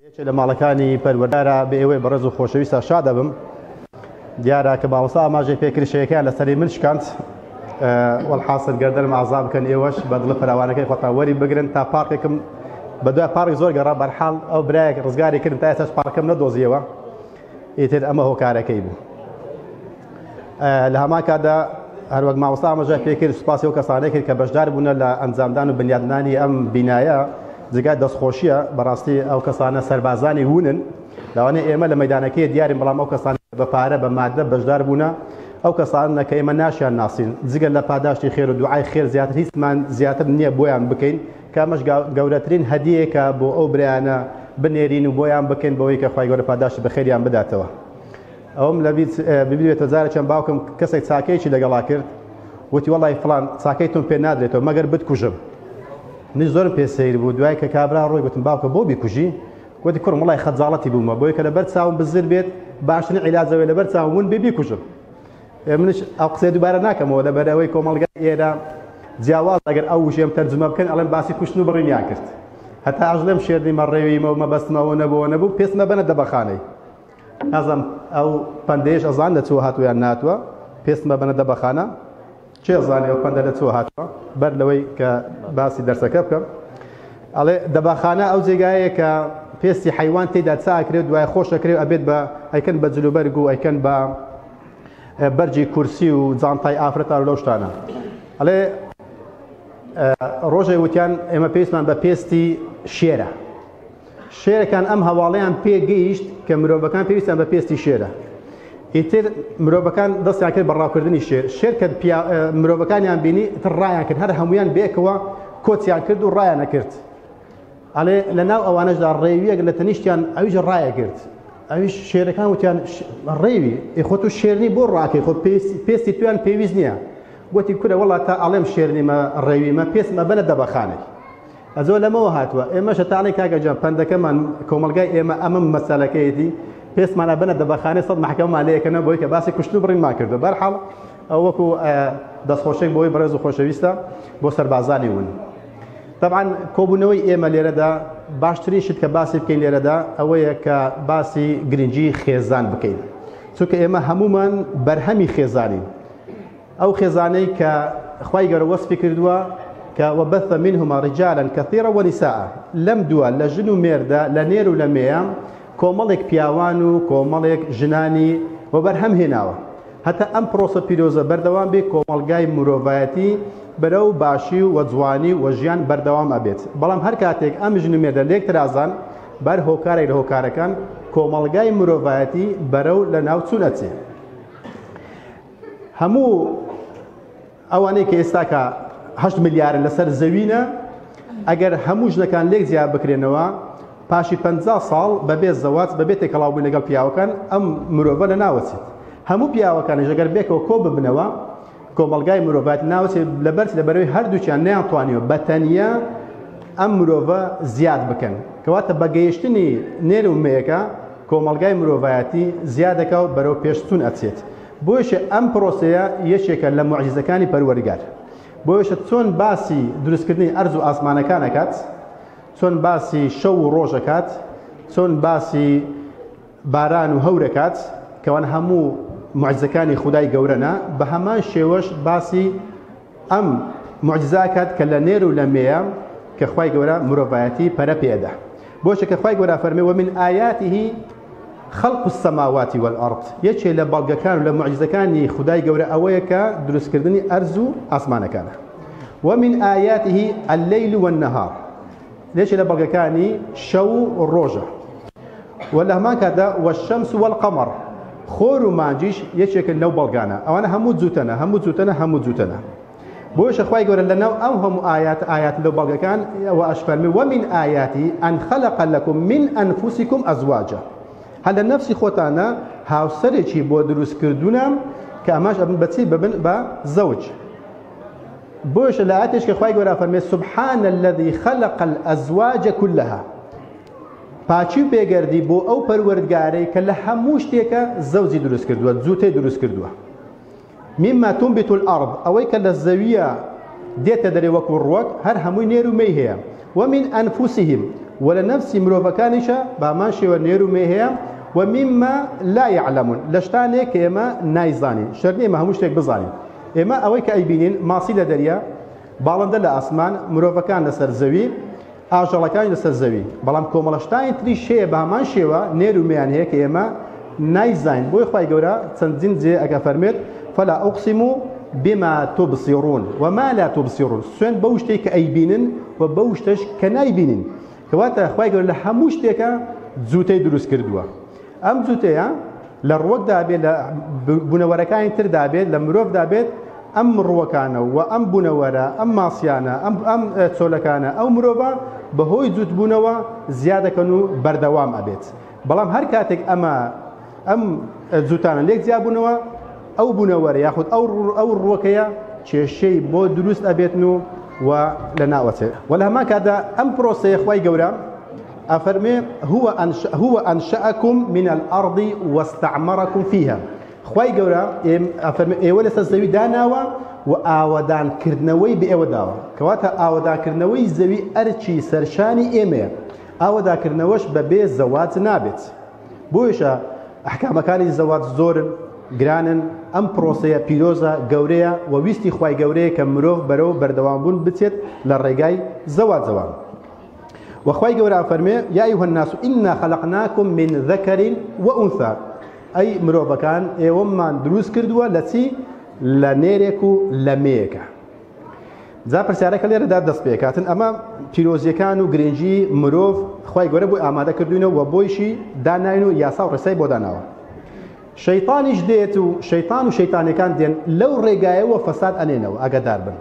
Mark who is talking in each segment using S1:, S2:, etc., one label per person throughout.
S1: یەکێ لە ماڵەکانی پەروەردارە بە ئێوەی بەڕێز و خۆشەویستە شاد دەبم. دیارە کە مامۆستا ئاماژەی پێکرد شەیەکەیان لەسەری من شکاند. وەلحاسڵ گەردنم ئازا بکەن ئێوەش بە دڵە فراوانەکەی خۆتان وەری بگرن تا پارکێکم بە دوای پارک زۆر گەڕا بەرحاڵ ئەو برایەک ڕزگاری کردم تا ئێستاش پارکەم نەدۆزیەوە ئیتر ئەمە هۆکارەکەی بوو. لە هەمان کاتدا هەروەک مامۆستا ئاماژە پێکرد سوپاسی ئەو کەسانەی کرد کە بەشدار بوونە لە ئەنجامدان و بنیادنانی ئەم بینایە جگای دەستخۆشیە بەڕاستی ئەو کەسانە سەربازانی وونن لەوانەیە ئێمە لە مەدانەکەی دیارین بەڵام ئەو کەسان بە پارە بە مادە بەشدار بوونە ئەو کەسانە کە ئێمە ناشیان ناسین جگە لە پاداشتی خێر و دوعای خێر زیاتر هیچمان زیاتر نییە بۆیان بکەین کە ئەمەش گەورەترین هەدیەیەکە بۆ ئەو برایانە بنێرین و بۆیان بکەین بەوەی کە خوای گەورە پاداشتی بەخێریان بداتەوە. ئەوم لەبیر ببیرێتەوە جارێکیان باوکم کەسێک چاکەیەکی لەگەڵا کرد وتی وەڵی فڵان چاکەی تۆم پێ نادرێتەوە مەگەر بتکوژم منیش زۆرم پێ سەیر بوو دوای کە کابرا ڕۆی گوتم باوکە بۆ بیکوژی گوتی کوڕم وەڵی خەجاڵەتی بوومە بۆیە کە لەبەر چاوم بزر بێت باشترین عیلاجەوەی لەبەر چاوم ون بێ بیکوژم منیش ئەو قسەیە دووبارە ناکەمەوە لەبەر ئەوەی کۆمەڵگای ئێرە جیاواز ئەگەر ئەو وشەیەم تەرجمە بکەن ئەڵێن باسی کوشتن و بڕینیان کرد هەتا ئەژڵێم شێرنیمە ڕێویمە و مەبەستمەوە نەبووە نەبوو پێستمە بەنە دەبەخانەی نازانم ئەو پەندەیەش ئەزان لە چوە هاتووە یان ناتوە پێستمە بەنە دەبەخانە کێ زانێ ئەو پەندە لە چوە هاتووە بەر لەوەی کە باسی دەرسەکە بکەم ئەڵێ دەباخانە ئەو جێگایەیە کە پێستی حیوان تێدا چاکرێ دوای خۆشەکرێ و ئەبێت بە ئەیکەن بە جلوبەرگ و ئەیکەن بە بەرجی کورسی و جانتای ئافرەتان و لەو شتانە ئەڵێ ڕۆژێ وتیان ئێمە پێویستمان بە پێستی شێرە شێرەکان ئەم هەواڵەیان پێ گەیشت کە مرۆڤەکان پێویستیان بە پێستی شێرە. ئیتر مرۆڤەکان دەستیان کرد بە ڕاوکردنی شێر. شێر کە مرۆڤەکانیان بینی ئیتر ڕایان کرد، هەر هەمویان بێکەوە کۆچیان کرد و ڕایان ئەکرد. ئەڵێ لە ناو ئەوانەشدا ڕێویەک لە تەنیشتیان ئەویش ڕایەکرد. ئەویش شێرەکان وتیان ڕێوی ئێ خۆ تو شێرنی بۆ ڕاکەی خۆ پێستی تویان پێویست نییە. گوتی کورە وەڵا تا ئەڵێم شێرنیمە ڕێویمە پێستم ئەبەنە دەبەخانەی. ئەجۆ لەمەوە هاتووە ئێمەشە تاڵێ کاکە جان پەندەکەمان کۆمەڵگای ئێمە ئەمە مەسەلەکەیەتی پێستمان ئەبەنە دەبەخانەی سەد مەحکەمەمان لێ ئەکەنەوە بۆی کە باسی کوشتن و بڕینمان کردو بەرحاڵ ئەو وەکو دەستخۆشێک بۆی بەڕێز و خۆشەویستە بۆ سەربازانی ون طبعا کۆبوونەوەی ئێمە لێرەدا باشترین شت کە باسی بکەین لێرەدا ئەوەیە کە باسی گرنگی خێزان بکەین چونکە ئێمە هەمومان بەرهەمی خێزانین ئەو خێزانەی کە خوای گەورە وەسفی کردووە کە وبث منهما رجالا كثيرا ونساء لەم دووە لە ژن و مێردە لە نێر و لە مێیە کۆمەڵێک پیاوان و کۆمەڵێک ژنانی وەبەرهەم هێناوە هەتا ئەم پرۆسە پیرۆزە بەردەوام بێ کۆمەڵگای مرۆڤایەتی بەرەو باشی و جوانی و ژیان بەردەوام ئەبێت بەڵام هەر کاتێک ئەم ژن و مێردە لێک ترازان بەر هۆکارێک لە هۆکارەکان کۆمەڵگای مرۆڤایەتی بەرەو لەناوچوون ئەچێ. هەموو ئەوانەی کە ئێستاکە هەشت ملیارن لەسەر زەوینە ئەگەر هەموو ژنەکان لێک جیا بکرێنەوە پاشی پ ساڵ بەبێ زەواج بەبێ تێکەڵاوبوون لەگەڵ پیاوەکان ئەم مرۆڤە لە ناوەچێت هەموو پیاوەکانیش ئەگەر بێکەوە کۆ ببنەوە کۆمەڵگای مرۆڤات ناوچێت لەبەر لەبەرەوەی هەردووکیان نەیانتوانیوە بە تەنیا ئەم مرۆڤە زیاد بکەن کەواتە بە گەیشتنی نێر و مێیەکە کۆمەڵگای مرۆڤایەتی زیادەکا و بەرەو پێشچوون ئەچێت بۆیشە ئەم پرۆسەیە یەکێکە لە موعجیزەکانی پەروەردگار بۆیشە چۆن باسی دروستکردنی ئەرز و ئاسمانەکان ئەکات چۆن باسی شەو و ڕۆژ ئەکات چۆن باسی باران و هەور ئەکات کەوان هەموو موعجیزەکانی خودای گەورەنە بە هەمان شێوەش باسی ئەم موعجیزە ئەکات کە لە نێر و لە مێیە کە خوای گەورە مرۆڤایەتی پەرە پێ ئەدا بۆچە کە خوای گەورە فەرمێ ومن آیاته خلق السماوات والارض یەکێ لە بەڵگەکان و لە موعجیزەکانی خودای گەورە ئەوەیە کە دروستکردنی ئەرز و ئاسمانەکانە ومن آیاته الليل والنهار یەکێ لە بەڵگەکانی شەو و ڕۆژە و لە هەمان کاتدا والشمس والقمر خۆر و مانگیش یەکێکن لەو بەڵگانە ئەوانە هەموو جووتەنە هەموو جووتەنە هەموو جووتەنە بۆیشە خوای گەورە لەناو ئەو هەموو ئایات ئایات لەو بەڵگەکان و ئەشفەرمی ومن آیاتی أن خلق لكم من أنفسكم أزواجا هەر لە نەفسی خۆتانە هاوسەرێکی بۆ دروست کردوونە کە ئەماش ئەبن بەچی ببن بە زەوج بۆیشە لە ئایەتێش کە خوای گەورە فەرمێ سبحان الذي خلق الأزواج كلها پاکی و بێگەردی بۆ ئەو پەروەردگارەی کە لە هەموو شتێکە زەوجی دروست کردووە جووتەی دروست کردووە مما تنبت الأرض ئەوەی کە لە زەویە دێتە دەرێ وەکو ڕوەک هەر هەمووی نێر و مێی هەیە ومن أنفسهم. و لە نەفسی مرۆڤەکانیشە بامان شێوە نێر و مێ هەیە و مما لا يعلمون لە شتانێک کە ئێمە نایزانین شەرت نییە ئێمە هەموو شتێک بزانین ئێمە ئەوەی کە ئەیبینین ماسی لە دەریا باڵندە لە ئاسمان مرۆڤەکان لەسەر زەوی ئاژەڵەکانی لەسەر زەوی بەڵام کۆمەڵە شتانی تریش هەیە بە هەمان شێوە نێر و مێیان هەیە کە ئێمە نایزانین بۆی خوای گەورە چەندین جێ ئەگە فەرمێت فلا أقسم بما تبصرون وما لا تبصرون سوێند بەو شتێک کە ئەیبینن و بەو شتەش کە نایبینن کەواتە خوای گەورە لە هەموو شتێکە جووتەی دروست کردووە ئەم جووتەیە لە ڕوەکدا بێت لە بوونەوەرەکانی تردا بێت لە مرۆڤدا بێت ئەم ڕوەکانە و ئەم بوونەوەرە ئەم ماسیانە ئەم ئەم چۆلەکانە ئەو مرۆڤە بەهۆی جووتبوونەوە زیادەکەن و بەردەوام ئەبێت بەڵام هەر کاتێک ئەمە ئەم جووتانە لێک جیابوونەوە ئەو بوونەوەرە یاخود ئەو ئەو ڕوەکەیە کێشەی بۆ دروست ئەبێتن و و لە ناوەچێت و لە هەمان کاتدا ئەم پرۆسەیە خوای گەورە ئەفەرمێ هو أنشأ هو أنشأكم من الأرض واستعمركم فيها خوای گەورە ئەفەرمێ ئێوە لەسەر زەوی داناوە و ئاوەدانکردنەوەی بە ئێوە داوە کەواتە ئاوەدانکردنەوەی زەوی ئەرکی سەرشانی ئێمەیە ئاوەداکردنەوەش بەبێ زەواج نابێت بۆیشە ئەحکامەکانی زەواج زۆرن گرانن ئەم پرۆسەیە پیرۆزە گەورەیە و ویستی خوای گەورەیە کە مرۆڤ بەرەو بەردەوامبوون بچێت لە ڕێگای زەواجەوە و خوای گەورە ئەفەرمێ یا ایها الناس انا خلقناکم من ذکر و انثى ئەی مرۆڤەکان ئێوەمان دروست کردووە لە چی لە نێرێک و لە مێیەکە جا پرسیارەکە لێرەدا دەست پێکاتن ئەمە پیرۆزیەکان و گرنگی مرۆڤ خوای گەورە بۆی ئامادە کردوینە و بۆیشی داناین و یاسا و ڕێسای بۆ داناوە شەیتانیش دێت و شەیتان و شەیتانەکان دێن لەو ڕێگایەوە فەساد ئەنێنەوە ئاگادار بن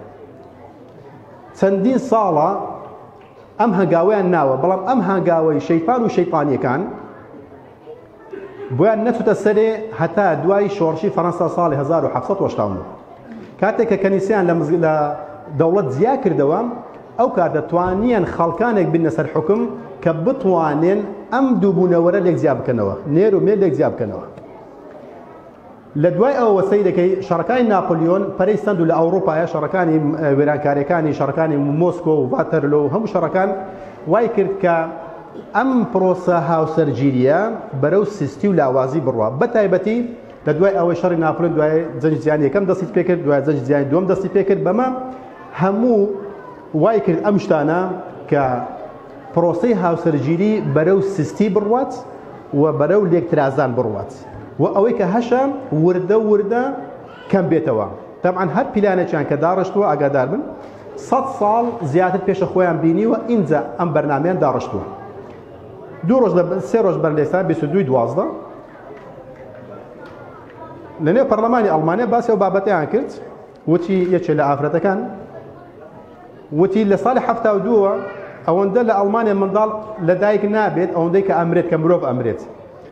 S1: چەندین ساڵە ئەم هەنگاوەیان ناوە بەڵام ئەم هەنگاوەی شەیتان و شەیتانیەکان بۆیان نەچوتە سەرێ هەتا دوای شۆڕشی فەرەنسا ساڵی 1970 کاتێک کە کەنیسیان لە لە دەوڵەت جیا کردەوە ئەو کاتە توانیان خەڵکانێک بنە سەر حکم کە بتوانێن ئەم دوو بوونەوەرە لێک جیا بکەنەوە نێر و مێ لێک جیا بکەنەوە لە دوای ئەوەوە سەیرەکەی شەڕەکانی ناپلیۆن پەرەی سەند و لە ئەوڕوپایە شەڕەکانی وێرانکاریەکانی شەڕەکانی مۆسکۆ و ڤاتەرلۆ و هەموو شەڕەکان وای کرد کە ئەم پرۆسە هاوسەرگیریە بەرەو سستی و لاوازی بڕوا بە تایبەتی لە دوای ئەوەی شەڕی ناپلۆن دوای جەنگی جیهانی یەکەم دەستی پێکرد دوای جەنگی جیهانی دووەم دەستی پێکرد بەمە هەموو وای کرد ئەم شتانە کە پرۆسەی هاوسەرگیری بەرەو سستی بڕوات و بەرەو لێکترازان بڕوات و ئەوەی کە هەشە وردە وردە کەم بێتەوە تەبعەن هەر پیلانێکیان کە داڕشتووە ئاگادار بن سەد ساڵ زیاتر پێشە خۆیان بینیوە ئینجا ئەم بەرنامەیان داڕشتووە دوو ڕۆژ لە سێ ڕۆژ بەر لێستا 22 دوازدە لەنێو پەرلەمانی ئەڵمانیا باسی ئەو بابەتیان کرد وتی یەکێ لە ئافرەتەکان وتی لە ساڵی 72ەوە ئەوەندە لە ئەڵمانیا منداڵ لە دایک نابێت ئەوەندەی کە ئەمرێت کە مرۆڤ ئەمرێت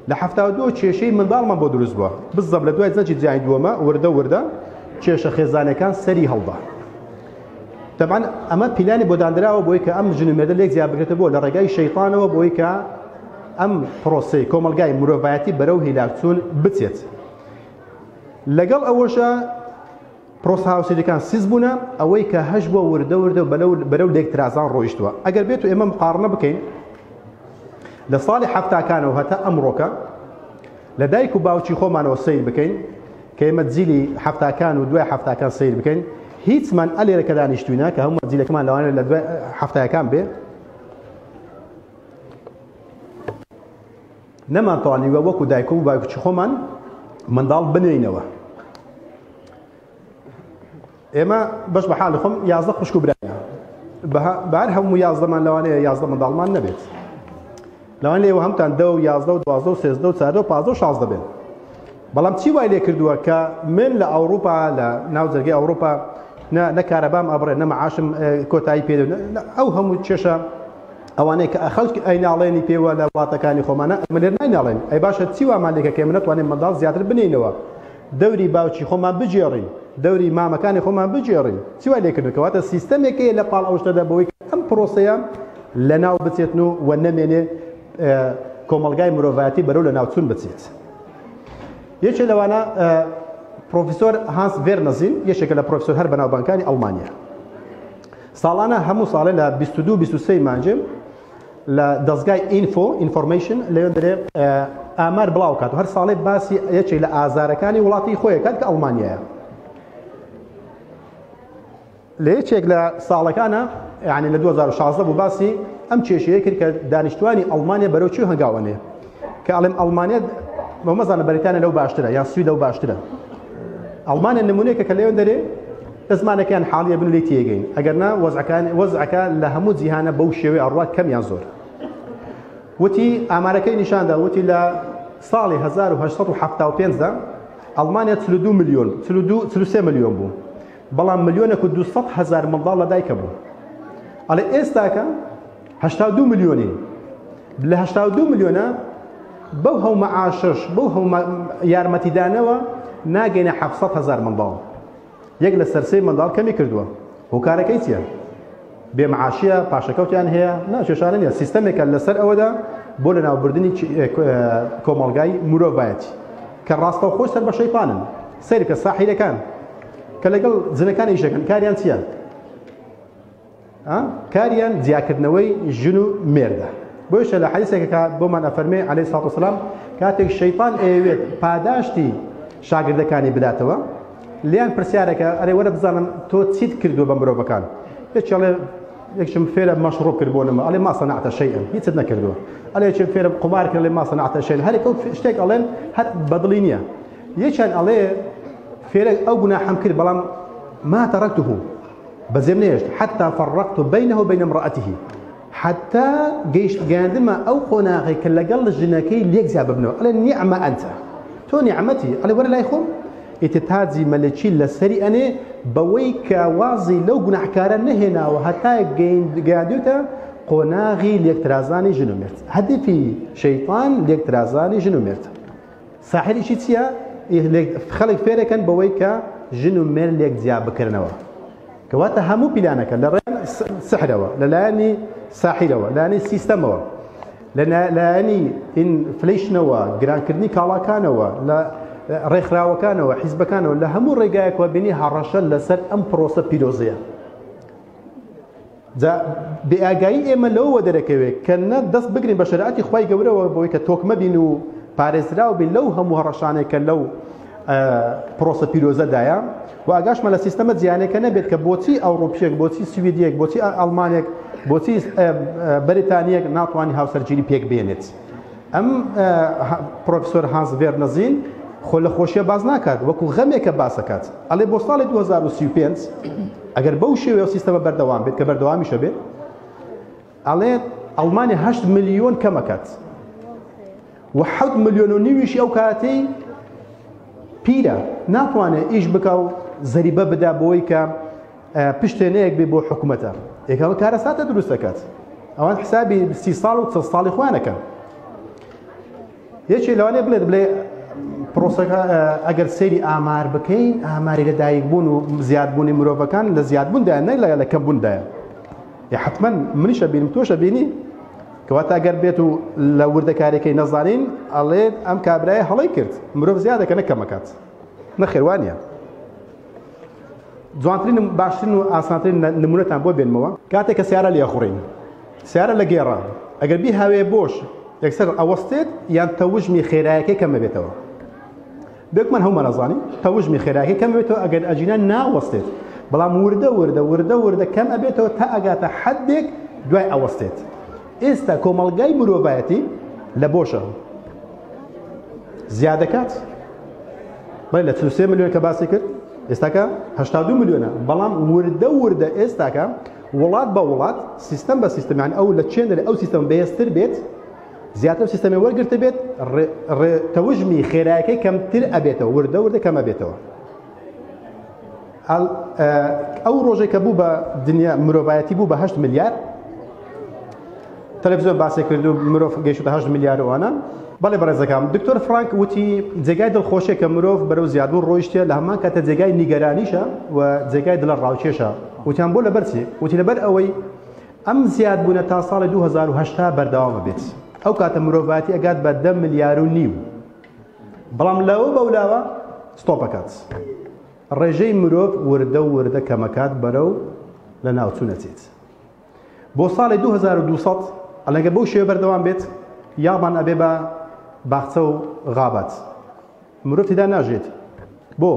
S1: لە 72 کێشەی منداڵمان بۆ دروست بووە بزەب لە دوای جەنگی جیهانی دووەمە وردە وردە کێشە خێزانەکان سەری هەڵدا تەبعەن ئەمە پیلانی بۆ دانراوە بۆی کە ئەم ژن و مێردە لێک جیا بکرێتەوە بۆ لە ڕێگای شەیتانەوە بۆی کە ئەم پرۆسەی کۆمەڵگای مرۆڤایەتی بەرەو هیلاکچوون بچێت لەگەڵ ئەوەشە پرۆسە هاوسەریەکان سیس بوونە، ئەوەی کە هەش بووە وردە وردە بەرەو لێکترازان ڕۆیشتووە. ئەگەر بێت و ئێمە مقاڕنە بکەین لە ساڵی حەفتاکانەوە هەتا ئەمڕۆکە لە دایک و باوکی خۆمانەوە سەیر بکەین کە ئێمە جیلی حەفتاکان و دوای حەفتاکان سەیر بکەین هیچمان ئەلێرە کە دانیشتوینە کە هەموو جیلەکەمان لەوانەیە لە دوای حەفتاکان بێ نەمانتوانیوە وەکو دایک و باوکی خۆمان منداڵ بنێینەوە ئێمە بەش بە حاڵی خۆم یازدە خوشک و برایە بە هەر هەموو یازدەمان لەوانەیە یازدە منداڵمان نەبێت لەوانەیە ئێوە هەمتان دە و یازدە و دوازدە و سێزدە و چاردە و پازدە و شازدە بێن بەڵام چی وای لێ کردووە کە من لە ئەوروپا لە ناو جەرگەی ئەوروپا نە کارەبام ئەبڕێ نە معاشم کۆتایی پێ ئەو هەموو کێشە ئەوانەی کە خەڵک ئەیناڵێنی پێوە لە وڵاتەکانی خۆمانە ئەمە لێر نایناڵێن ئەی باشە چی وامان لێکە کە ئێمە نەتوانین منداڵ زیاتر بنینەوە دەوری باوکی خۆمان بگێڕین دەوری مامەکانی خۆمان بگێڕین چی وای لێکردن کەواتە سیستەمێک هەیە لە پاڵ ئەو شتەدا بەوەی ئەم پرۆسەیە لەناو بچێتن و و نەمێنێ کۆمەڵگای مرۆڤایەتی بەرەو لەناوچوون بچێت یەکێ لەوانە پرۆفیسۆر هانس ڤێرنەزین یەکێکە لە پرۆفیسۆر هەر بەناوبانگانی ئەڵمانیا ساڵانە هەموو ساڵێ لە 22 23 مانجێ لە دەزگای info information لەوێ دەرێ ئامار بڵاو کات و هەر ساڵێ باسی یەکێک لە ئازارەکانی وڵاتی خۆی کات کە ئەڵمانیایە. لە یەکێک لە ساڵەکانە یعنی لە 2016 بوو باسی ئەم کێشەیە کرد کە دانیشتوانی ئەڵمانیا بەرەو چی هەنگاوەنێ کە ئەڵێم ئەڵمانیا بۆ مەزانە بەریتانیا لەو باشترە یان سوید لەو باشترە ئەڵمانیا نمونەیەکە کە لەوێن دەرێ لە زمانەکەیان حاڵیە بن لێی تێگەین ئەگەر نا وەزعەکان وەزعەکە لە هەموو جیهانە بەو شێوەیە ئەڕوات کەم یان زۆر وتی ئامارەکەی نیشاندا وتی لە ساڵی 1975 دا ئەڵمانیا 42 ملیۆن 42 43 ملیۆن بوو بەڵام ملیۆنێک و 200 هەزار منداڵ لە دایکە بوو ئەڵێ ئێستاکە 82 ملیۆنین لە 82 ملیۆنە بەو هەو مەعاشەش بەو هەو یارمەتیدانەوە ناگەینە 700 هەزار منداڵ یەک لە سەر سێی منداڵ کەمی کردووە هۆکارەکەی چییە؟ بێ معاشیە پاشەکەوتیان هەیە نا کێشانە نیە سیستەمێکە لەسەر ئەوەدا بۆ لەناوبردنی کۆمەڵگای مرۆڤایەتی کە ڕاستەوخۆش سەر بە شەیتانن سەیرکە ساحیرەکان کە لەگەڵ جنەکان ئیشەکەن کاریان چییە؟ کاریان جیاکردنەوەی ژن و مێردە بۆیشە لە حەدیسێکەکە بۆمان ئەفەرمێ عەلەیهی سڵات وسلام کاتێک شەیتان ئەیەوێت پاداشتی شاگردەکانی بداتەوە لیان پرسیارەکە ئەرێ وەرە بزانم تۆ چیت کردووە بە مرۆڤەکان یەکێ یەکشم فێرە مەشڕوب کرد بۆ نمە ئەڵێ ما صنعت شيئا هیچت نەکردووە ئەڵێ یەکێ فێرە قومار کرد ئەڵێ ما صنعت شيئا هەر یەکەو شتێک ئەڵێن هەر بەدڵی نییە یەکیان ئەڵێ فێرە ئەو گوناحەم کرد بەڵام ما تركته بەجێم نەهێشت حتی فرقت بینه و بین امرأته حتی گەیشت گەیاندمە ئەو قۆناغەی کە لەگەڵ ژنەکەی لێک جیا ببنەوە ئەڵێ نیعمە ئەنت تۆ نیعمەتی ئەڵێ وەرە لای خۆم ئیتر تاجی مەلەکی لەسەری ئەنێ بەوەی کە وازی لەو گوناحکارە نەهێناوە هەتا گەیاندوتە قۆناغی لێکترازانی ژن و مێرد هەدفی شەیطان لێکترازانی ژن و مێرد ساحر ئیشی چییە؟ خەڵک فێرەکەن بەوەی کە ژن و مێرد لێک جیا بکرنەوە. کەواتە هەموو پیلانەکە لە ڕێیان سحرەوە، لە لایەنی ساحیرەوە، لایەنی سیستەمەوە، لە لایەنی inflation ەوە، گرانکردنی کاڵاکانەوە، لە ڕێکخراوەکانەوە، حیزبەکانەوە، لە هەموو ڕێگایەکەوە بینی هەڕەشە لەسەر ئەم پرۆسە پیرۆزەیە. جا بێئاگایی ئێمە لەوەوە دەرەکەوێت کە نە دەست بگرین بە شەریعەتی خوای گەورەوە بۆی کە تۆکمە بین و پارێزراو بین لەو هەموو هەڕەشانەی کە لەو پرۆسە پیرۆزەدایە و ئاگاشمان لە سیستەمە جیانەکە نەبێت کە بۆچی ئەوڕۆپیەک بۆچی سویدیەک بۆچی ئەڵمانێک بۆچی بەریتانیەک ناتوانانی هاوسەرگیری پێک بێنێت ئەم پرۆفسۆر هانس ڤێرنەزین خۆ لە خۆشیە باز ناکات وەکو غەمێکە باسەکات ئەڵێ بۆ ساڵی 2035 ئەگەر بەو شێوەیە و سیستەمە بەردەوام بێت کە بەردەوامیشە بێت ئەڵێ ئەڵمانیا 8 ملیۆن کەمەکات و 7 ملیۆن و نیویشی ئەو کاتەی پیرە ناتوانێت ئیش بکە و زەریبە بدا بۆی کە پشتێنەیەک بێ بۆ حکوومەتە یەکەوە کارەساتە دروست دەکات ئەوان حسابی سی ساڵ و چل ساڵی خۆیانەکەن یەکێ لەوانەیە بڵێت بڵێ پرۆسەکە ئەگەر سەیری ئامار بکەین ئاماری لە دایکبوون و زیادبوونی مرۆڤەکان لە زیادبووندایە نەک لە لە کەمبووندایە یا حتمما منیشە بینم تۆشە بینی کەواتە ئەگەر بێت و لە وردەکاریەکەی نەزانین ئەڵێت ئەم کابرایە هەڵەی کرد مرۆڤ زیادەکە نە کەمەکات نەخێر وانە جوانترین و باشترین و ئاسانترین نمونەتان بۆ بێنمەوە کاتێک کە سیارە لێخوڕین سیارە لە گێڕە ئەگەر بیهاوێ بۆش یەکسەر ئەوەستێت یان تەوژمی خێرایەکەی کەم بێتەوە بێگومان هەموومان ئەزانین تەوژمی خێراکەی کەم بێتەوە ئەگەر ئەجینا ناوەستێت بەڵام وردە وردە وردە وردە کەم ئەبێتەوە تا ئەگاتە حدێک دوای ئەوەستێت ئێستا کۆمەڵگای مرۆڤایەتی لە بۆشە زیادەکات بەڵێ لە 43 ملیۆن کە باسی کرد ئێستاکە 82 ملیۆنە بەڵام وردە وردە ئێستاکە وڵات بە وڵات سیستەم بە سیستەم یان ئەو لە چێندرێ ئەو سیستەم بەهێزتر بێت زیاتر سیستەمی وەرگرتە بێت تەوژمی خێرایەکەی کەمتر ئەبێتەوە وردە وردە کەم ئەبێتەوە ئەو ڕۆژێک کە بوو بە دنیا مرۆڤایەتی بوو بە 8 ملیار تەلەفزیۆن باسی کرد و مرۆڤ گەیشتە 8 ملیار وانە بەڵێ بەڕێزەکەم دکتۆر فرانک وتی جێگای دڵخۆشیە کە مرۆڤ بەرەو زیادبوون ڕۆیشتە لە هەمان کاتە جێگای نیگەرانیشە و جێگای دڵە ڕاوکێشە وتیان بۆ لەبەر چی وتی لەبەر ئەوەی ئەم زیادبوونە تا ساڵی 2080 بەردەوام بێت ئەو کاتە مرۆڤاتی ئەگات بە 10 ملیار و نیو بەڵام لەوە بەولاوە ستۆپەکات ڕێژەی مرۆڤ وردە و وردە کەمەکات بەرەو لە ناوچوونەچێت بۆ ساڵی 2200. ئەڵێگە بەو شێوە بەردەوام بێت یابان ئەبێ بە باخچە و غابات مرۆڤ تێدا ناژێت بۆ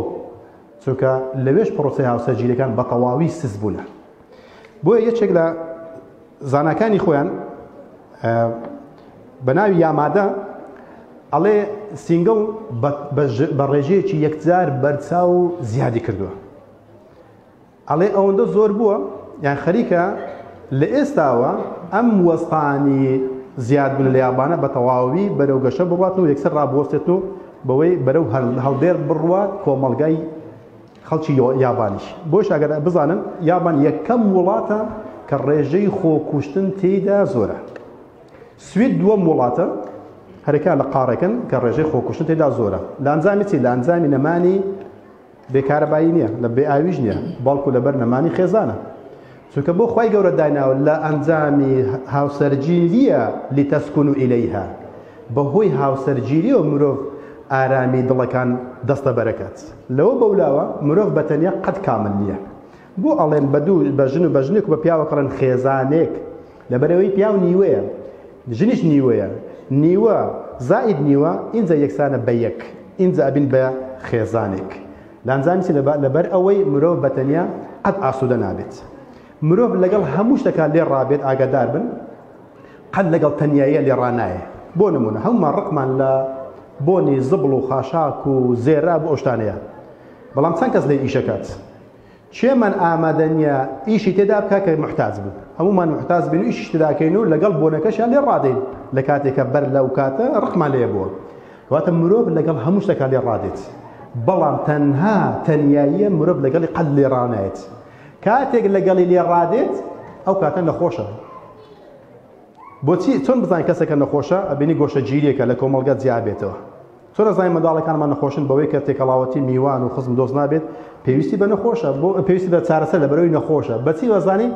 S1: چونکە لەوێش پرۆسەی هاوسەرگیریەکان بە تەواوی سست بوونە بۆیە یەکێک لە زاناکانی خۆیان بە ناوی یامادە ئەڵێ single بە ڕێژەیەکی یەکجار بەرچاو زیادی کردووە ئەڵێ ئەوەندە زۆر بووە یان خەریکە لە ئێستاوە ئەم وەستانی زیادبوون لە یابانە بە تەواوی بەرەو گەشە بڕوات و یەکسەر ڕابوەستێت و بەوەی بەرەو هەڵدێر بڕوات کۆمەڵگای خەڵکی یابانیش بۆش ئەگەر بزانن یابان یەکەم وڵاتە کە ڕێژەی خۆکوشتن تێیدا زۆرە سوید دووەم وڵاتە هەرەکە لە قاڕێکن کە ڕێژەی خۆکوشتن تێدا زۆرە لە ئەنجامی چی لە ئەنجامی نەمانی بێ کارەبایی نییە لە بێ ئاویش نییە بەڵکو لەبەر نەمانی خێزانە چونکە بۆ خوای گەورە دایناوە لە ئەنجامی هاوسەرگیریە لتسكنوا إليها بەهۆی هاوسەرگیریەوە مرۆڤ ئارامی دڵەکان دەستەبەرەکات لەوە بەولاوە مرۆڤ بە تەنیا قەت کامل نییە بۆ ئەڵێن بە دوو بە ژن و بە ژنێک و بە پیاوە کەڵێن خێزانێک لەبەرەوەی پیاو نیوەیە ژنیش نیوەیە نیوە زائید نیوە ئینجا یەکسانە بە یەک ئینجا ئەبین بە خێزانێک لە ئەنجامی چی لەبەر ئەوەی مرۆڤ بە تەنیا قەت ئاسوودە نابێت مرۆڤ لەگەڵ هەموو شتەکان لێ ڕابێت ئاگادار بن قەت لەگەڵ تەنیاییە لێ ڕانایە بۆ نمونە هەمومان ڕقمان لە بۆنی زبڵ و خاشاک و زێراب و ئەو شتانەیە بەڵام چەند کەس لێ ئیشەکات کێمان ئامادە نییە ئیشی تێدا بکا کە موحتاج بوو؟ هەموومان موحتاج بین و ئیشیش تێدا کەین و لەگەڵ بۆنەکەشیان لێ ڕادێین لە کاتێک کە بەر لەو کاتە ڕقمان لێ بووە. کەواتە مرۆڤ لەگەڵ هەموو شتەکان لێ ڕادێت بەڵام تەنها تەنیاییە مرۆڤ لەگەڵی قەت لێ ڕانایەت. کاتێک لەگەڵی لێ ڕادێت ئەو کاتە نەخۆشە. بۆچی چۆن بزانین کەسێکە نەخۆشە ئەبینی گۆشەگیریەکە لە کۆمەڵگە جیا بێتەوە. چۆن ئەزانین منداڵەکانمان نەخۆشن بەوەی کە تێکەڵاوەتی میوان و خزم دۆست نابێت پێویستی بە نەخۆشە بۆ پێویستی بە چارەسەر لەبەرەوەی نەخۆشە بەچی وەزانی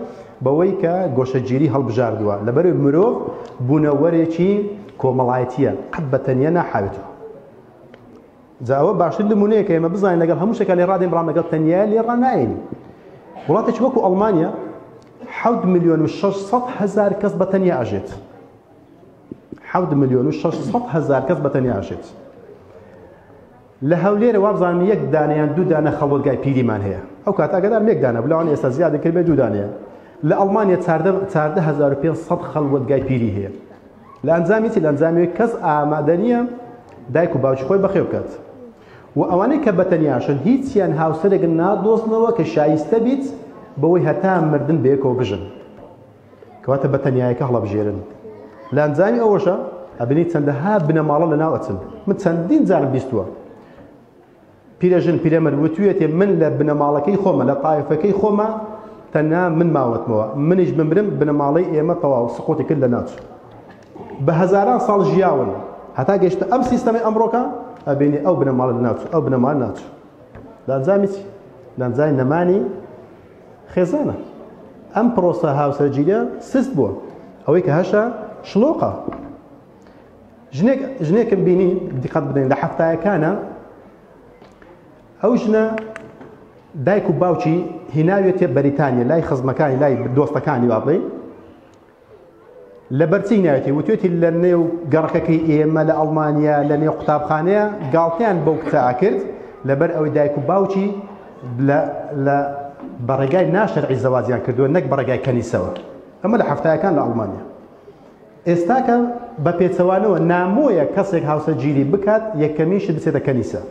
S1: بەوەی کە گۆشەگیری هەڵبژاردووە لەبەرەوەی مرۆڤ بوونەوەرێکی کۆمەڵایەتیە قەت بە تەنیا ناحاوێتەوە جا ئەوە باشتر نمونەیە کە ئێمە بزانین لەگەڵ هەموو شتێکا لێ ڕادێن بەڵام لەگەڵ تەنیا لێ ڕاناین وڵاتێکی وەکو ئەڵمانیا 7 ملیۆن و 600 هەزار کەس بە تەنیا ئەژێت 7 ملیۆن و 600 هەزار کەس بە تەنیا ئەژێت لە هەولێرە وابزانم یەک دانە یان دوو دانە خەڵوەتگای پیریمان هەیە ئەو کاتە ئەگەدارم یەک دانە بوو لەوانەیە ئێستا زیادی کردبێ دوو دانەیە لە ئەڵمانیا 14500 خەڵوەتگای پیری هەیە لە ئەنجامی چی لە ئەنجامی کەس ئامادە نییە دایک و باوکی خۆی بەخێو بکات و ئەوانەی کە بەتەنیاشن هیچیان هاوسەرێک نادۆزنەوە کە شایستە بیت بەوەی هەتا مردن بەیەکەوە بژن کەواتە بە تەنیایەکە هەڵەبژێرن لە ئەنجامی ئەوەشە ئەبینی چەندەها بنەماڵە لەناو ئەچن من چەندین جارم بیستووە پیرەژن پیرەمەرد وتویەتێ من لە بنەماڵەکەی خۆمە لە تایفەکەی خۆمە تەنها من ماوەتمەوە منیش بمرم بنەماڵەی ئێمە تەواو سقوتی کرد لە ناچوو بە هەزاران ساڵ ژیاون هەتا گەشتە ئەم سیستەمەی ئەمڕۆکە ئەبینی ئەو بنەماڵە لە ناچوو ئەو بنەماڵە ناچوو لە ئەنجامی چی لە ئەنجامی نەمانی خێزانە ئەم پرۆسە هاوسەرگیریە سست بووە ئەوەی کە هەشە شلۆقە ژنێک ژنێکم بینی دیقەت بدەین لە حەفتایەکانە ئەو ژنە دایک و باوکی هیناوێتێ بەریتانیا لای خزمەکانی لای دۆستەکانی وا بڵێ لەبەرچی ناوێتی وتوێتی لە نێو گەڕەکەکەی ئێمە لە ئەڵمانیا لە نێو قوتابخانەیە گاڵتەیان بەو کچە ئەکرد لەبەر ئەوەی دایک و باوکی لە بە ڕێگای ناشەرعی زەواجیان کردووە نەک بە ڕێگای کەنیسەوە ئەمە لە حەفتایەکان لە ئەڵمانیا ئێستاکە بە پێچەوانەوە نامۆیە کەسێک هاوسەرگیری بکات یەکەمین شت بچێتە کەنیسە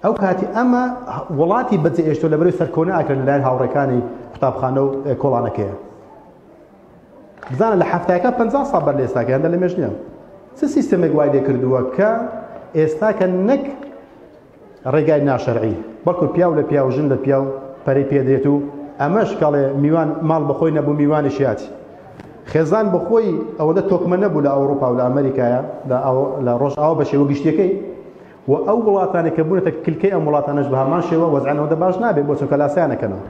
S1: ئەو کاتی ئەمە وڵاتی بەجێ ئێشتۆ لەبەرەی سەرکۆنە ئاکرێن لەلایەن هاوڕێکانی قوتابخانە و کۆڵانەکەیە بزانە لە حەفتاکە پ ساڵ بەر لە ئێستاکە هەندە لە مێژ نییە چ سیستەمێک وای لێ کردووە کە ئێستاکە نەک ڕێگای ناشەرعی بەڵکو پیاو لە پیاو ژن لە پیاو پەرەی پێدرێت و ئەمەش کەڵێ میوان ماڵ بەخۆی نەبوو میوانیش هات خێزان بەخۆی ئەوەندە تۆکمە نەبوو لە ئەوروپا و لە ئەمریکایە لە ڕۆژئاوا بە شێوە گشتیەکەی و ئەو وڵاتانەی کە بوونەتە کلکەی ئەم وڵاتانەش بە هەمان شێوە وەزعیان ئەوەندە باش نابێت بۆ چونکە لاسایان نەکەنەوە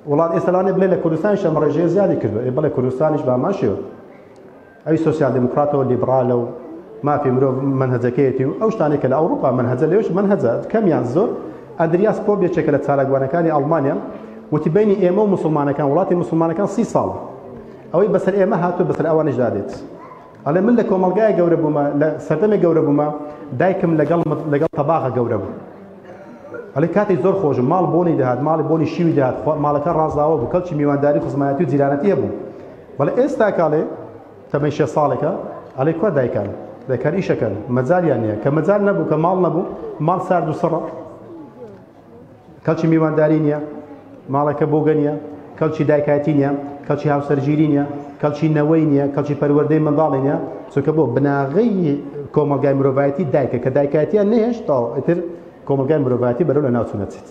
S1: وڵات ئێستا لەوانەیە بڵێ لە کوردستانیش ئەم ڕێژەیە زیادی کردووە ئێ بەڵێ کوردستانیش بە هەمان شێوە ئەوی سۆسیال دیموکراتەوە لیبرالە و مافی مرۆڤ مەنهەجەکەیەتی و ئەو شتانەی کە لە ئەوروپا مەنهەجە لەوێش مەنهەجە کەمیان زۆر ئەندریاس پۆپ یەکێکە لە چالاکوانەکانی ئەڵمانیا وتی بینی ئێمە و مسلمانەکان وڵاتی مسلمانەکان سی ساڵە. ئەوەی بەسەر ئێمە هاتووە بەسەر ئەوانیشدا دێت. ئەڵێ من لە کۆمەڵگایەک گەورە بوومە، لە سەردەمێک گەورە بوومە، دایکم لەگەڵ لەگەڵ تەباغە گەورە بوو. ئەڵێ کاتێک زۆر خۆش بوو، ماڵ بۆنی دەهات، ماڵی بۆنی شیوی دەهات، ماڵەکە ڕازاوە بوو، کەڵکی میوانداری و خزمایەتی و جیرانەتی هەبوو. بەڵێ ئێستا کاڵێ تەمەی شێ ساڵێکە، ئەڵێ کوا دایکان؟ دایکان ئیشەکەن، مەجالیان نییە. کە مەجال نەبوو، کە ماڵ نەبوو، ماڵ سارد و سڕە. کەڵکی میوانداری نییە، ماڵەکە بۆگە نییە، کەڵکی دایکایەتی نییە، کەڵکی هاوسەرگیری نییە، کەڵکی نەوەی نییە، کەڵکی پەروەردەی منداڵی نییە، چونکە بۆ بناغەی کۆمەڵگای مرۆڤایەتی دایکە، کە دایکایەتیان نەهێشت تەواو ئیتر کۆمەڵگای مرۆڤایەتی بەرەو لەناوچوون ئەچێت.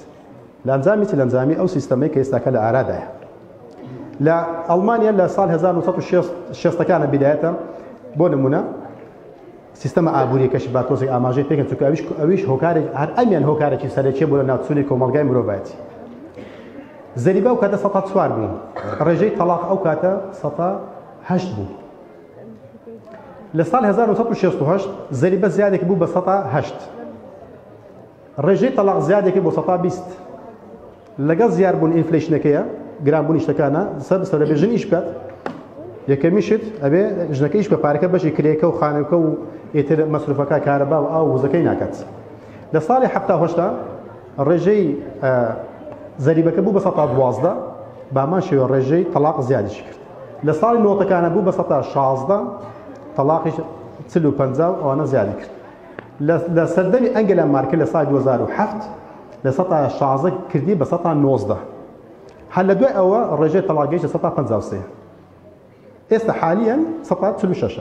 S1: لە ئەنجامی چ؟ لە ئەنجامی ئەو سیستەمەی کە ئێستاکە لە ئارادایە. لە ئەڵمانیا لە ساڵ 1960 ەکانە بیدایەتە بۆ نمونە سیستەمە ئابووریەکەشی با تۆزێک ئاماژەی پێکەن چونکە ئەویش ئەویش هۆکارێک هەر ئەمیان هۆکارێکی سەرەکیە بۆ لەناوچوونی کۆمەڵگای مرۆڤایەتی. زەریبە ئەو کاتە سەتا چوار بوو، ڕێژەی تەڵاق ئەو کاتە سەتا هەشت بوو. لە ساڵ 1968 زەریبە زیادێک بوو بە سەتا هەشت. ڕێژەی تەڵاق زیادێکی بۆ سەتا 20. لەگەڵ زیاربوون inflation ەکەیە، گرانبوونی شتەکانە، سەر بەسەر دەبێ ژن ئیش بکات. یەکەمی شت ئەبێ ژنەکە ئیش بکە پارەکە بەشی کرێکە و خانووکە و ئیتر مەسروفەکە کارەبا و ئاو و وزەکەی ناکات. لە ساڵی حەفتا و هەشتا ڕێژەی زەریبەکە بوو بە سەتا دوازدە، بامان شێوە ڕێژەی تەڵاق زیادیشی کرد. لە ساڵی نۆتەکانە بوو بە سەتا شازدە، تەڵاقیش چل و پەنجا و ئەوانە زیادی کرد. لە سەردەمی ئەنگێلا مارکل لە ساڵی 2007 16% کردی بە 19%. هەر لە دوای ئەوە ڕێژەی تەڵاق گەیشتە 53%. ئێستا حالیەن 46%.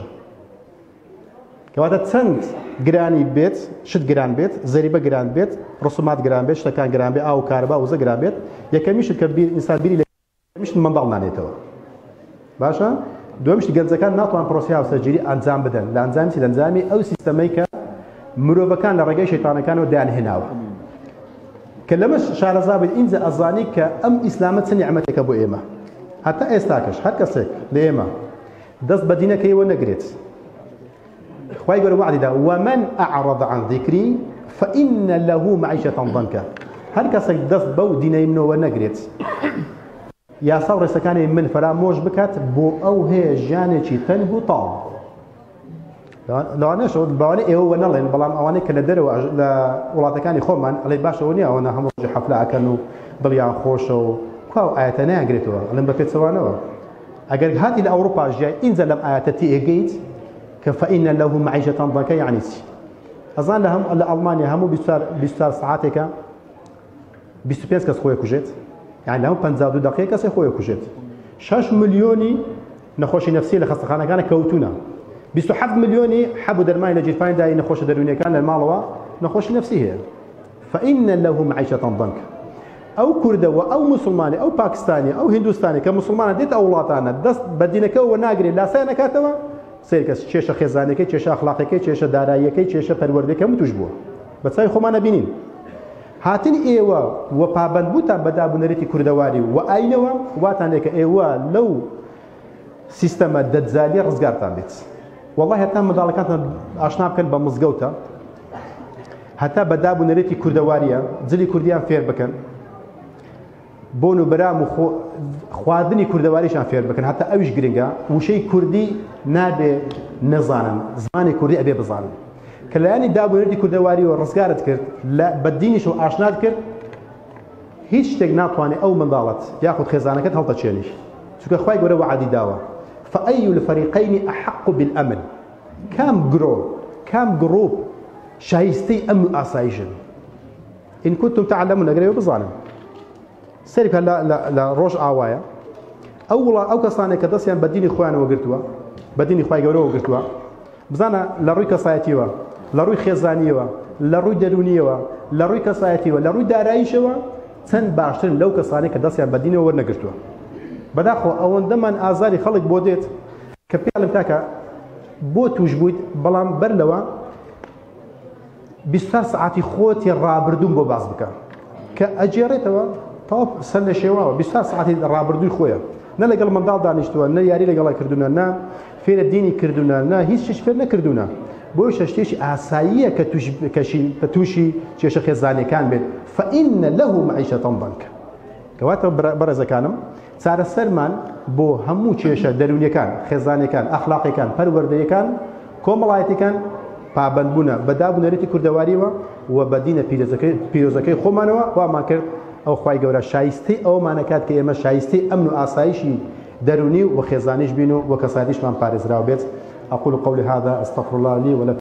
S1: کەواتە چەند گرانی بێت، شت گران بێت، زەریبە گران بێت، ڕسومات گران بێت، شتەکان گران بێت، ئاو و کارەبا وزە گران بێت، یەکەمی شت کە بیر ئینسان بیری لە یەکەمیشت منداڵ نانێتەوە. باشە دووەمیشت گەنجەکان ناتوان پرۆسەی هاوسەرگیری ئەنجام بدەن لە ئەنجامی چی؟ لە ئەنجامی ئەو سیستەمەی کە مرۆڤەکان لە ڕێگەی شەیتانەکانەوە دایانهێناوە. کە لەمەش شارەزا بوویت ئینجا ئەزانی کە ئەم ئیسلامە چ نیعمەتێکە بۆ ئێمە. هەتا ئێستاکەش هەر کەسێک لە ئێمە دەست بە دینەکەیەوە نەگرێت خوای گەورە وەعدی دا ومن اعرض عن ذکری فإن له معیشة ضنکا هەر کەسێک دەست بەو دینەی منەوە نەگرێت یاسا و ڕێسەکانی من فەرامۆش بکات بۆ ئەو هەیە ژیانێکی تەنگ و تاڵ. لەوانەیە بەوانەی ئێوە وە نەڵێن بەڵام ئەوانەی کە لە دەرەوە لە وڵاتەکانی خۆمان ئەڵێ باشەوە نییە ئەوەنە هەموو ڕۆژی حەفلە ئەکەن و دڵیان خۆشە و کوا و ئایەتە نایانگرێتەوە ئەڵێن بە پێچەوانەوە ئەگەر هاتی لە ئەوروپا ژیای ئینجا لەم ئایەتە تێئەگەیت کە فإن له معیشة ضنکا یعنی چی ئەزان لە هەم لە ئەڵمانیا هەموو 24 سعاتێکە 25 کەس خۆی کوژێت یعنی لە هەموو 52 دقیقە کەسێ خۆی کوژێت 6 ملیۆنی نەخۆشی نەفسی لە خەستەخانەکانە کەوتونە 27 ملیۆنی حەب و دەرمانی لە گیرفانی دای نەخۆشە دەروونیەکان لە ماڵەوە نەخۆشی نەفسی هەیە فإن له معیشة ضنکا ئەو کوردە و ئەو موسڵمانی ئەو پاکستانی ئەو هیندوستانی کە موسڵمانە دێتە ئەو وڵاتانە دەست بە دینەکەوە ناگرێت لاسای نەکاتەوە سەیرکە کێشە خێزانەکەی کێشە ئەخلاقەکەی کێشە داراییەکەی کێشە پەروەردەکە هەموو توش بووە بە چاوی خۆمان ئەبینین هاتنی ئێوە و پابەندبووتان بە داب و نەریتی کوردەواری و ئاینەوە واتان لێکە ئێوە لەو سیستەمە دەجالیە ڕزگارتان بێت والله هەتا منداڵەکانتان ئاشنا بکەن بە مزگەوتە هەتا بە داب و نەریتی کوردەواریە جلی کوردیان فێر بکەن بۆن و برام و خواردنی کوردەواریشان فێر بکەن هەتا ئەویش گرنگە وشەی کوردی نابێ نەزانن زمانی کوردی ئەبێ بزانن کە لایەنی داب و نەریتی کوردەواری و ڕزگارت کرد لە بە دینیش و ئاشنات کرد هیچ شتێک ناتوانێت ئەو منداڵت یاخود خێزانەکەت هەڵتەچێنی چونکە خوای گەورە وەعدی داوە فأي الفريقين أحق بالأمن کام گرۆ کام گڕوپ شایستەی ئەمن و ئاسایشن إن كنتم تعلمون ئەگەر ئێوە بزانن سەیری بکە لە ڕۆژ ئاوایە ئەو وڵا ئەو کەسانێک کە دەستیان بە دینی خۆیانەوە گرتووە بە دینی خوای گەورەوە گرتووە بزانە لە ڕووی کەسایەتیەوە لە ڕووی خێزانیەوە لە ڕووی دەرونیەوە لە ڕووی کەسایەتیەوە لە ڕووی داراییشەوە چەند باشترن لەو کەسانەی کە دەستیان بە دینەوە وەرنەگرتووە بەداخەوە ئەوەندەمان ئازاری خەڵک بۆ دێت کە پێڵم کاکە بۆ توش بوویت بەڵام بەر لەوە 24 سەعاتی خۆتی ڕابردووم بۆ باس بکە کە ئەگێڕێتەوە تەواو سەر لە شێواوە 24 سەعاتی ڕابردووی خۆیە نە لەگەڵ منداڵ دانیشتووە نە یاری لەگەڵا کردوونە نە فێرە دینی کردوونە نە هیچ شتێک فێر نەکردوونە بۆیشە شتێکی ئاساییە کە توش کەشی کە تووشی کێشە خێزانیەکان بێت فإن له معیشة ضنکا کەواتە بەڕێزەکانم چارەسەرمان بۆ هەموو کێشە دەروونیەکان، خێزانیەکان، ئەخلاقیەکان، پەروەردەیەکان، کۆمەڵایەتیەکان پابەندبوونە بە داب و نەریتی کوردەواریەوە و بە دینە پیرۆزەکەی خۆمانەوە وامان کرد ئەو خوای گەورە شایستەی ئەوەمانەکات کە ئێمە شایستەی ئەمن و ئاسایشی دەروونی و خێزانیش بین و کەسایەتیشمان پارێزراو بێت. أقول قولي هذا استغفر الله لي ولكم.